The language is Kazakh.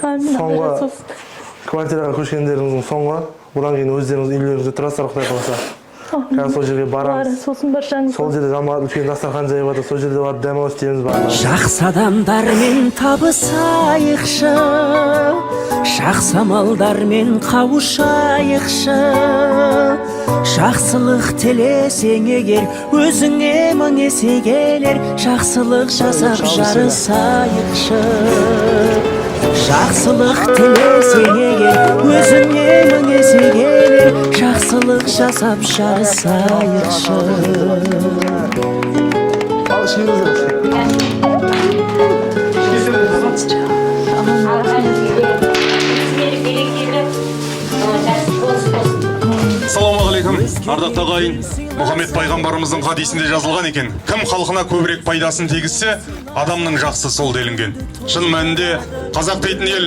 Әмин, Алла Соңғы разы болсын. Квартираға көшкендеріңіздің соңғы. Одан кейін өздеріңіз үйлеріңізде тұрасыздар, құдай қаласа. Қазір сол жерге Алла барамыз. Разы болсын баршаңызға. Сол жерде жамағат үлкен дастархан жайып жатыр, сол жерде барып демалыс істейміз барлығымыз. Жақсы адамдармен табысайықшы, жақсы амалдармен қауышайықшы. Жақсылық тілесең егер, өзіңе мың есе келер. Жақсылық жасап жарысайықшы. Жақсылық тілесең егер, өзіңе мың есе келер. Жақсылық жасап жарысайықшы. Ал, ішіңіздер. Берекелі, жақсы қоныс болсын. Ассалаумағалейкум, ардақты ағайын! Мұхаммед пайғамбарымыздың хадисінде жазылған екен: кім халқына көбірек пайдасын тигізсе, адамның жақсы сол делінген. Шын мәнінде, қазақ дейтін ел